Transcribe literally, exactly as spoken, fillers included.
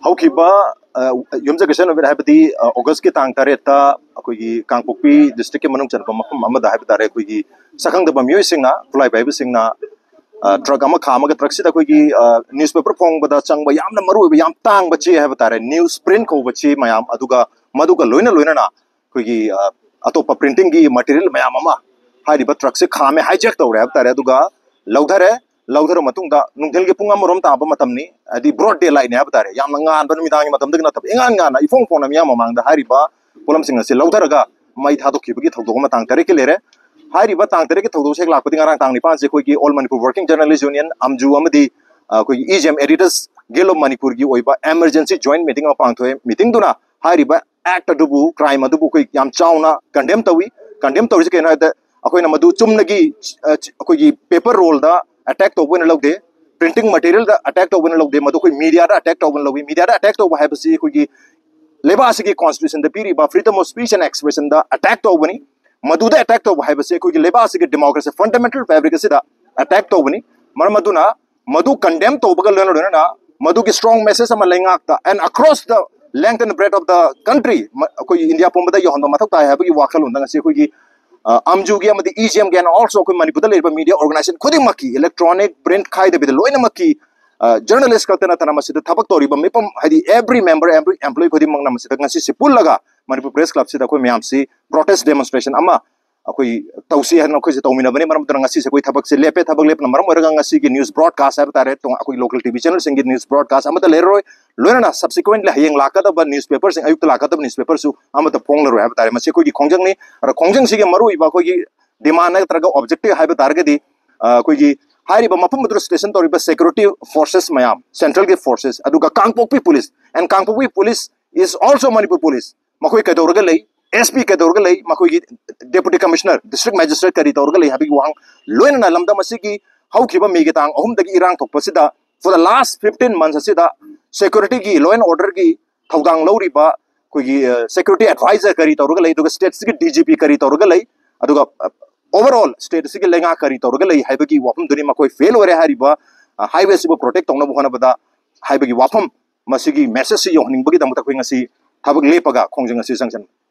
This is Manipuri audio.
ꯍꯧꯈꯤꯕ ꯌꯨꯝꯖꯀꯩꯁ ꯅꯨꯃꯤꯠ, ꯍꯥꯏꯕꯗꯤ ꯑꯣꯒꯁꯀꯤ ꯇꯥꯡ ꯇꯔꯦꯠꯇ ꯑꯩꯈꯣꯏꯒꯤ ꯀꯥꯡꯄꯣꯛꯄꯤ ꯗꯤꯁꯇ꯭ꯔꯤꯛꯀꯤ ꯃꯅꯨꯡ ꯆꯟꯕ ꯃꯐꯝ ꯑꯃꯗ ꯍꯥꯏꯕ ꯇꯥꯔꯦ, ꯑꯩꯈꯣꯏꯒꯤ ꯁꯛꯈꯪꯗꯕ ꯃꯤꯑꯣꯏꯁꯤꯡꯅ, ꯈꯨꯠꯂꯥꯏ ꯄꯥꯏꯕꯁꯤꯡꯅ ꯇ꯭ꯔꯛ ꯑꯃ ꯈꯥꯝꯃꯒ, ꯇ꯭ꯔꯛꯁꯤꯗ ꯑꯩꯈꯣꯏꯒꯤ ꯅ꯭ꯌꯨꯁꯄꯦꯄꯔ ꯐꯣꯡꯕꯗ ꯆꯪꯕ ꯌꯥꯝꯅ ꯃꯔꯨ ꯑꯣꯏꯕ, ꯌꯥꯝ ꯇꯥꯡꯕ ꯆꯦ ꯍꯥꯏꯕ ꯇꯥꯔꯦ, ꯅ꯭ꯌꯨꯁ ꯄ꯭ꯔꯤꯟꯠ ꯀꯧꯕ ꯆꯦ ꯃꯌꯥꯝ, ꯑꯗꯨꯒ ꯃꯗꯨꯒ ꯂꯣꯏꯅ ꯂꯣꯏꯅꯅ ꯑꯩꯈꯣꯏꯒꯤ ꯑꯇꯣꯞꯄ ꯄ꯭ꯔꯤꯟꯇꯤꯡꯒꯤ ꯃꯦꯇꯤꯔꯤꯌꯦꯜ ꯃꯌꯥꯝ ꯑꯃ ꯍꯥꯏꯔꯤꯕ ꯇ꯭ꯔꯛꯁꯦ ꯈꯥꯝꯃꯦ, ꯍꯥꯏꯖꯦꯛ ꯇꯧꯔꯦ ꯍꯥꯏꯕ ꯇꯥꯔꯦ, ꯑꯗꯨꯒ ꯂꯧꯊꯔꯦ꯫ ꯂꯧꯊꯔ ꯃꯇꯨꯡꯗ ꯅꯨꯡꯊꯤꯜꯒꯤ ꯄꯨꯡ ꯑꯃꯔꯣꯝ ꯇꯥꯕ ꯃꯇꯝꯅꯤ, ꯍꯥꯏꯗꯤ ꯕ꯭ꯔꯣꯗ ꯗꯦ ꯂꯥꯏꯠꯅꯤ ꯍꯥꯏꯕ ꯇꯥꯔꯦ, ꯌꯥꯝꯅ ꯉꯥꯟꯕ ꯅꯨꯃꯤꯗꯥꯡꯒꯤ ꯃꯇꯝꯗꯒꯤ ꯅꯠꯇꯕ, ꯏꯉꯥꯟ ꯉꯥꯟꯅ ꯏꯐꯣꯡ ꯐꯣꯡꯅ ꯃꯤꯌꯥꯝ ꯃꯃꯥꯡꯗ ꯍꯥꯏꯔꯤꯕ ꯄꯣꯠꯂꯝꯁꯤꯡ ꯑꯁꯤ ꯂꯧꯊꯔꯒ ꯃꯩ ꯊꯥꯗꯣꯛꯈꯤꯕꯒꯤ ꯊꯧꯗꯣꯛ ꯑꯃ ꯇꯥꯡ ꯇꯔꯦꯠꯀꯤ ꯂꯩꯔꯦ꯫ ꯍꯥꯏꯔꯤꯕ ꯇꯥꯡ ꯇꯔꯦꯠꯀꯤ ꯊꯧꯗꯣꯛꯁꯦ ꯍꯦꯛ ꯂꯥꯛꯄꯗꯤ ꯉꯔꯥꯡ ꯇꯥꯡ ꯅꯤꯄꯥꯟꯁꯦ ꯑꯩꯈꯣꯏꯒꯤ All Manipur Working Journalist Union, ꯑꯝꯖꯨ, ꯑꯃꯗꯤ ꯑꯩꯈꯣꯏꯒꯤ E J M Editors Guild of Manipurꯒꯤ ꯑꯣꯏꯕ emergency joint meeting ꯑꯃ ꯄꯥꯡꯊꯣꯛꯑꯦ꯫ ꯃꯤꯇꯤꯡꯗꯨꯅ ꯍꯥꯏꯔꯤꯕ ꯑꯦꯛ ꯑꯗꯨꯕꯨ, ꯀ꯭ꯔꯥꯏꯝ ꯑꯗꯨꯕꯨ ꯑꯩꯈꯣꯏ ꯌꯥꯝ ꯆꯥꯎꯅ ꯀꯟꯗꯦꯝ ꯇꯧꯏ꯫ ꯀꯟꯗꯦꯝ ꯇꯧꯔꯤꯁꯦ ꯀꯩꯅꯣ ꯍꯥꯏꯕꯗ, ꯑꯩꯈꯣꯏꯅ ꯃꯗꯨ ꯆꯨꯝꯅꯒꯤ ꯑꯩꯈꯣꯏꯒꯤ ꯄꯦꯄꯔ ꯔꯣꯜꯗ ꯑꯦꯇꯦꯛ ꯇꯧꯕ ꯑꯣꯏꯅ ꯂꯧꯗꯦ, ꯄ꯭ꯔꯤꯟꯇꯤꯡ ꯃꯦꯇꯤꯔꯤꯌꯦꯜꯗ ꯑꯦꯇꯦꯛ ꯇꯧꯕ ꯑꯣꯏꯅ ꯂꯧꯗꯦ, ꯃꯗꯨ ꯑꯩꯈꯣꯏ ꯃꯤꯗꯤꯌꯥꯗ ꯑꯦꯇꯦꯛ ꯇꯧꯕꯅ ꯂꯧꯏ꯫ ꯃꯤꯗꯤꯌꯥꯗ ꯑꯦꯇꯦꯛ ꯇꯧꯕ ꯍꯥꯏꯕꯁꯤ ꯑꯩꯈꯣꯏꯒꯤ ꯂꯩꯕꯥꯛ ꯑꯁꯤꯒꯤ ꯀꯣꯟꯁꯇꯤꯇ꯭ꯌꯨꯁꯟꯗ ꯄꯤꯔꯤꯕ freedom of speech and expressionꯗ ꯑꯦꯇꯦꯛ ꯇꯧꯕꯅꯤ꯫ ꯃꯗꯨꯗ ꯑꯦꯇꯦꯛ ꯇꯧꯕ ꯍꯥꯏꯕꯁꯤ ꯑꯩꯈꯣꯏꯒꯤ ꯂꯩꯕꯥꯛ ꯑꯁꯤꯒꯤ democracy fundamental fabric ꯑꯁꯤꯗ ꯑꯦꯇꯦꯛ ꯇꯧꯕꯅꯤ꯫ ꯃꯔꯝ ꯑꯗꯨꯅ ꯃꯗꯨ ꯀꯟꯗꯦꯝ ꯇꯧꯕꯒ ꯂꯣꯏꯅ ꯂꯣꯏꯅꯅ ꯃꯗꯨꯒꯤ strong message ꯑꯃ ꯂꯩꯉꯥꯛꯇ and across the length and breadth of the country, ꯑꯩꯈꯣꯏꯒꯤ ꯏꯟꯗꯤꯌꯥ ꯄꯨꯝꯕꯗ ꯌꯧꯍꯟꯕ ꯃꯊꯧ ꯇꯥꯏ ꯍꯥꯏꯕꯒꯤ ꯋꯥꯈꯜꯂꯣꯟꯗ ꯉꯁꯤ ꯑꯩꯈꯣꯏꯒꯤ ꯑꯝꯖꯨꯒꯤ ꯑꯃꯗꯤ E J Mꯒꯤ and also ꯑꯩꯈꯣꯏ ꯃꯅꯤꯄꯨꯔꯗ ꯂꯩꯔꯤꯕ media organisation ꯈꯨꯗꯤꯡꯃꯛꯀꯤ, electronic, print ꯈꯥꯏꯗꯕꯤꯗ ꯂꯣꯏꯅꯃꯛꯀꯤ, journalist ꯈꯛꯇ ꯅꯠꯇꯅ ꯃꯁꯤꯗ ꯊꯕꯛ ꯇꯧꯔꯤꯕ ꯃꯤꯄꯨꯝ, ꯍꯥꯏꯗꯤ every member, every employee ꯈꯨꯗꯤꯡꯃꯛꯅ ꯃꯁꯤꯗ ꯉꯁꯤꯁꯤ ꯄꯨꯜꯂꯒ ꯃꯅꯤꯄꯨꯔ Press Clubꯁꯤꯗ ꯑꯩꯈꯣꯏ ꯃꯌꯥꯝꯁꯤ protest demonstration ꯑꯃ ꯑꯩꯈꯣꯏ ꯇꯧꯁꯤ ꯍꯥꯏꯅ ꯑꯩꯈꯣꯏꯁꯦ ꯇꯧꯃꯤꯟꯅꯕꯅꯤ꯫ ꯃꯔꯝ ꯑꯗꯨꯅ ꯉꯁꯤꯁꯦ ꯑꯩꯈꯣꯏ ꯊꯕꯛꯁꯦ ꯂꯦꯞꯄꯦ꯫ ꯊꯕꯛ ꯂꯦꯞꯄꯅ ꯃꯔꯝ ꯑꯣꯏꯔꯒ ꯉꯁꯤꯒꯤ news broadcast ꯍꯥꯏꯕ ꯇꯥꯔꯦ, ꯑꯩꯈꯣꯏ local T V channelꯁꯤꯡꯒꯤ news broadcast ꯑꯃꯠꯇ ꯂꯩꯔꯔꯣꯏ꯫ ꯂꯣꯏꯅꯅ subsequently ꯍꯌꯦꯡ ꯂꯥꯛꯀꯗꯕ newspaperꯁꯤꯡ, ꯑꯌꯨꯛꯇ ꯂꯥꯛꯀꯗꯕ newspaperꯁꯨ ꯑꯃꯠꯇ ꯐꯣꯡꯂꯔꯣꯏ ꯍꯥꯏꯕ ꯇꯥꯔꯦ꯫ ꯃꯁꯤ ꯑꯩꯈꯣꯏꯒꯤ ꯈꯣꯡꯖꯪꯅꯤ꯫ ꯑꯗ ꯈꯣꯡꯖꯪꯁꯤꯒꯤ ꯃꯔꯨꯑꯣꯏꯕ ꯑꯩꯈꯣꯏꯒꯤ demand ꯅꯠꯇ꯭ꯔꯒ objective ꯍꯥꯏꯕ ꯇꯥꯔꯒꯗꯤ, ꯑꯩꯈꯣꯏꯒꯤ ꯍꯥꯏꯔꯤꯕ ꯃꯐꯝ ꯑꯗꯨꯗ station ꯇꯧꯔꯤꯕ security forces ꯃꯌꯥꯝ, centralꯒꯤ forces, ꯑꯗꯨꯒ ꯀꯥꯡꯄꯣꯛꯄꯤ police, and Kangpokpi police is also Manipur police, ꯃꯈꯣꯏ ꯀꯩꯗꯧꯔꯒ ꯂꯩ? ꯑꯦꯁ ꯄꯤ ꯀꯩꯗꯧꯔꯒ ꯂꯩ, ꯃꯈꯣꯏꯒꯤ ꯗꯦꯄꯨꯇꯤ ꯀꯃꯤꯁꯅꯔ, ꯗꯤꯁꯇ꯭ꯔꯤꯛ ꯃꯦꯖꯤꯁꯇ꯭ꯔꯦꯠ ꯀꯔꯤ ꯇꯧꯔꯒ ꯂꯩ ꯍꯥꯏꯕꯒꯤ ꯋꯥꯍꯪ, ꯂꯣꯏꯅꯅ ꯂꯝꯗꯝ ꯑꯁꯤꯒꯤ ꯍꯧꯈꯤꯕ ꯃꯦꯒꯤ ꯇꯥꯡ ꯑꯍꯨꯝꯗꯒꯤ ꯏꯔꯥꯡ ꯊꯣꯛꯄꯁꯤꯗ, for the last fifteen months ꯑꯁꯤꯗ ꯁꯦꯀ꯭ꯌꯨꯔꯤꯇꯤꯒꯤ, ꯂꯣ ꯑꯦꯟ ꯑꯣꯔꯗꯔꯒꯤ ꯊꯧꯗꯥꯡ ꯂꯧꯔꯤꯕ ꯑꯩꯈꯣꯏꯒꯤ ꯁꯦꯀ꯭ꯌꯨꯔꯤꯇꯤ ꯑꯦꯗꯚꯥꯏꯖꯔ ꯀꯔꯤ ꯇꯧꯔꯒ ꯂꯩ, ꯑꯗꯨꯒ ꯁ꯭ꯇꯦꯠꯁꯤꯒꯤ ꯗꯤ ꯖꯤ ꯄꯤ ꯀꯔꯤ ꯇꯧꯔꯒ ꯂꯩ, ꯑꯗꯨꯒ ꯑꯣꯚꯔ ꯑꯣꯜ ꯁ꯭ꯇꯦꯠ ꯑꯁꯤꯒꯤ ꯂꯩꯉꯥꯛ ꯀꯔꯤ ꯇꯧꯔꯒ ꯂꯩ ꯍꯥꯏꯕꯒꯤ ꯋꯥꯐꯝꯗꯨꯅꯤ꯫ ꯃꯈꯣꯏ ꯐꯦꯜ ꯑꯣꯏꯔꯦ ꯍꯥꯏꯔꯤꯕ ꯍꯥꯏꯋꯦꯁꯤꯕꯨ ꯄ꯭ꯔꯣꯇꯦꯛ ꯇꯧꯅꯕ ꯍꯣꯠꯅꯕꯗ ꯍꯥꯏꯕꯒꯤ ꯋꯥꯐꯝ, ꯃꯁꯤꯒꯤ ꯃꯦꯁꯦꯖꯁꯤ ꯌꯧꯍꯟꯅꯤꯡꯕꯒꯤꯗꯃꯛꯇ ꯑꯩꯈꯣꯏ ꯉꯁꯤ ꯊꯕꯛ ꯂꯦꯞꯄꯒ ꯈꯣꯡꯖꯪ ꯑꯁꯤ ꯆꯪꯁꯤꯟꯕꯅꯤ꯫